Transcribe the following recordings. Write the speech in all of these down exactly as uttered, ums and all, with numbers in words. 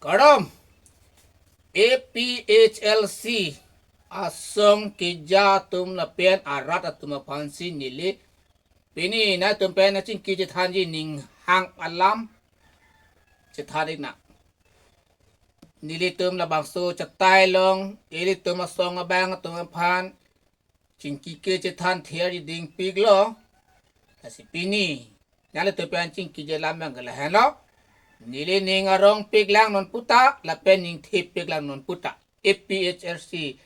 Kardom, A P H L C asong keja atum lapen arat atum aphansi neli pini nangtum pen achingki chethanji ning hang alam chethan iknang. Nelitum labangso chetai along ilitum asong abang atum aphan chingki kechethan therji dingpiklo. Lasi pini nanglitum pen chingkiji alam abang ke lahenlo. Neli ning arongpik lang non puta lapen ning thepik lang non puta. A P H L C,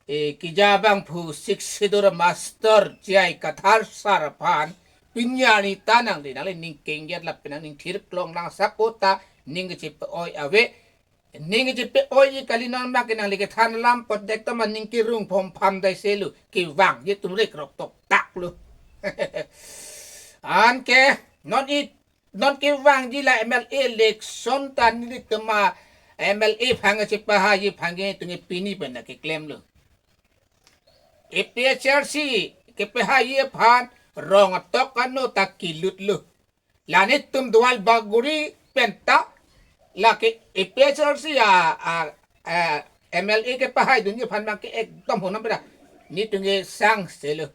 eh, keja abangphu Sixth Schedule master J I Kathar sir aphan pini arni ta nangli nangli ning kengjet lapen nangning thirklong lang sak ota ning kechepe-oi ave. Ning kechepe-oiji kali, non abang ke nangli kethan alam apot dek ta ma ning kerung phompham dai selu, kevangji atum rekrok toktak lo. Anke non i non kevangji la M L A election ta nelitum a M L A aphan chepahaiji aphan ke tung pini pen nangkeklemlo. A P H L C kepahaiji aphan rong atok ano ta kelutlo. La netum Dualbagori pen ta lake A P H L C a, a, a, M L A kepahaidunji aphan abang ke ekdom honam pera. Netum ke sangselo.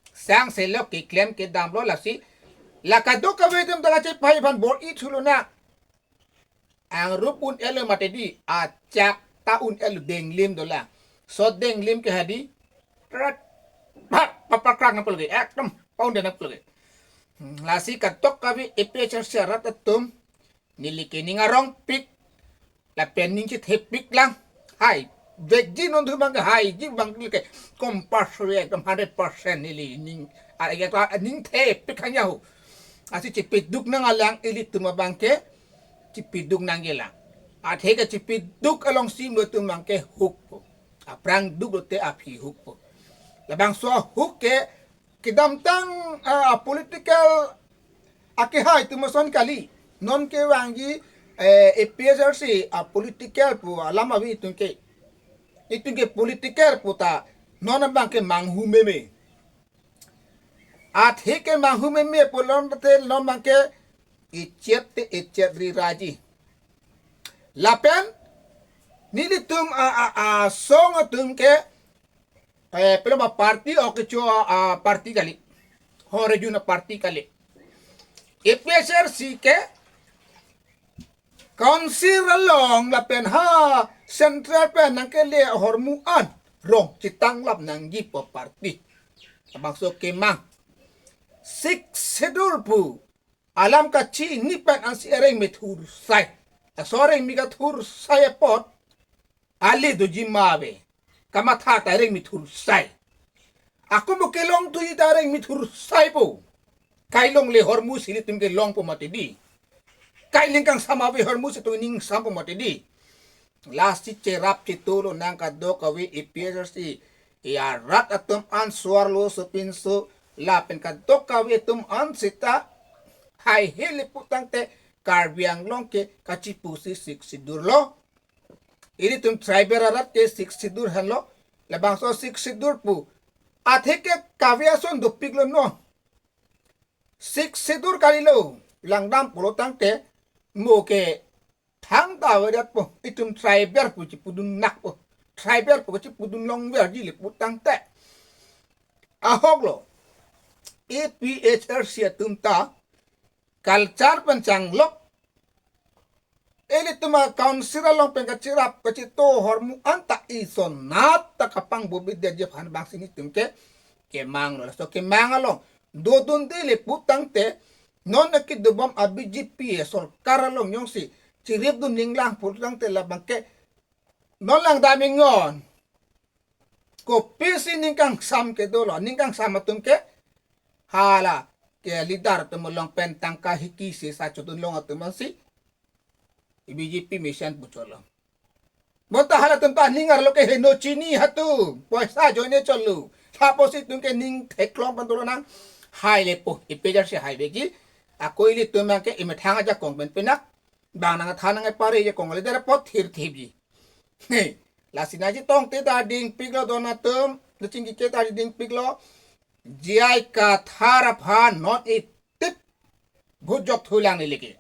Sangselo, keklem kedamlo. Lasi la kadokave atum ta kachepahai aphan bor-i thulonang. Angrup un-elo mati di, achak ta un-elo, denglim dolang. So denglim ke hadi, rat, pat, papakrak nangpo lagi, ekdom, paunda nangpo lagi. Hmm, lasi kadokave A P H L C arat atum, neli ke ning arongpik, lapen ning chethepik lang. Hai, vekji non thu abang ke haiji abang ke compulsory ekdom hundred percent neli ning, ah, ya, ning thepik hanya ho. Lasi chepeduk nanglang ilitum abang ke, chepeduk nangji lang. Athe ke chepeduk alongsi mo atum abang ke hukpo. Aphrang duk lote aphi hukpo. Labangso huk ke kedamtang, ah, political akehai atum ason kali. Non kevangji, eh, A P H L C a political pu alam ave itum ke. Itum ke political pu ta non abang ke manghu meme. Athe ke manghu meme pu lon te non abang ke ichet te ichet ri raji. Lapen nelitum a, a, asong atum ke, eh, pelama party o kecho a party kali. Ho region a party kali. A P H L C ke council along lapen ha central pen nangkele ahormu an rong chetanglap nangji pu party. Labangso kemang. Sixth Schedule pu alam kachini pen ansi areng methur sai. Laso areng methur sai apot ale doji ma ave. Kamatha ta areng methur sai. Ako mo kelong thuji ta areng methur saipo. Kai longle ahormu si ilitum ke longpo mati di. Kai ning kangsam ave ahormu si itum ning sampo mati di. Lasi cherap chetulonang kadokave A P H L C arat atum an, so-arlo sopinso lapen kadokave atum an seta haihe le pu tangte Karbi Anglong ke kachipusi Sixth Schedule lo. Ilitum tribal arat ke Sixth Schedule henlo, labangso Sixth Schedule pu. Athe ke kave ason dopiklo non. Sixth Schedule kalilo, langdam pulo tangte mo ke thangta avedet po, itum tribal pu chipudun nak po. Tribal pu chipudun longverji le pu tangte. Ahoklo, A P H L C atum ta culture pen changlok. Ilitum a council along pen kacherap kachito ahormu an ta isonat ta kapangbobi detji aphan abangsi netum ke kemanglo. Laso kemang along dodunde le pu tangte non kedobom a B J P sorkar along jongsi chiripdun ninglang pu tangte labang ke non langdam iknon. Kopisi ning kangsam ke dolo, ning kangsam atum ke hala ke leader atum along pen tangka hiki se sa chodun long atum ansi B J P mission pu cholo. Bonta halatum ta ning arlo ke heno chini hatu, poisa ajoine cholo. Thapo si itum ke ning theklong pen tulonang. Hai le po, A P H L C hai vekji. Ako ilitum abang ke emethang ajakong pen penak. Bang nangthan nangpare ajakong le dera pot thir thipji. He, lasi nangchetong te ta dingpiklo don atum, nangchingki ke ta dingpiklo. J I Kathar aphan non itip bhujok thulang neli ke.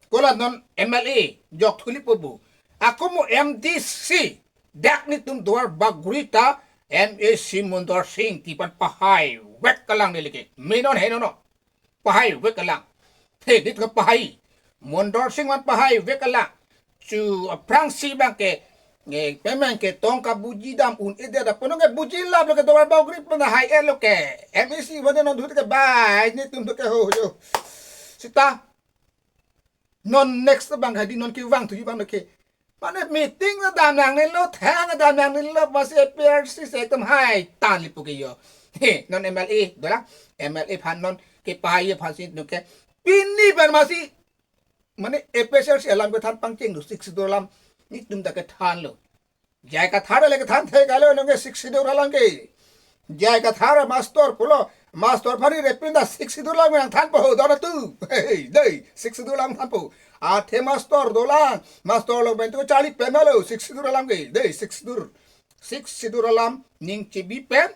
Kola non M L A jok thuli po bu. Ako mo M D C, dak netum Duar Bagori ta M A C Mondor Singh tipan pahai vek kalang neli ke. Minon he nono. Pahai vek kalang. He, dit ke pahai. Mondor Singh man pahai vek kalang. Chu aphrangsi bang ke, eh, pemang ke tong ka buji dam un-e dia da ponong ke buji lap lo ke Duar Bagori pon hai-et lo ke. M A C vade non dut ke bai netum dut ke ho jo. Sita non next bang hadi non kevang thuji bang ke. Mane meeting na dam nangnelo, thang na dam nangnelo, masi A P H L C si ekdom hai tan lipu ke yo. He, non M L A dolang, M L A aphan non kepahai aphan si non ke. Pini pen masi, mane A P H L C alam kethan pangcheng do, Sixth Schedule alam netum ta kethan lo. J I Kathar le kethan thek kalo nonke Sixth Schedule alam ke. J I Kathar master pulo, master aphan repinda Sixth Schedule alam nangthan po, dona tu. Hey, dei, Sixth Schedule alam than po. Athe master dolang, master lo pen tu charli pen lo, Sixth Schedule alam ke. Dei, Sixth Schedule. Sixth Schedule alam ning chibi pen.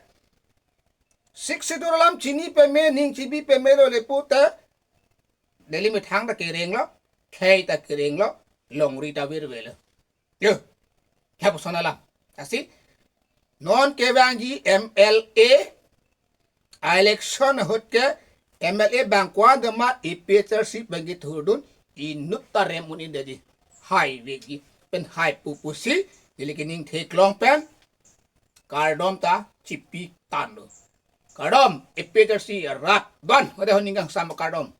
Sixth Schedule alam chini peme, ning chibi peme lo le pute. Neli methang ta kereng lo, khei ta kereng lo, longri ta virve lo. Yo, lapuson alam. Lasi, non kevangji M L A election ahut ke M L A bang ko-an doma A P H L C bang kethurdun inut ta rem un-e detji. Hai vekji pen hai pupusi, neli ke ning theklong pen kardom ta chipi tan lo. Kardom, A P H L C rat ban, ada honing kang sama kardom.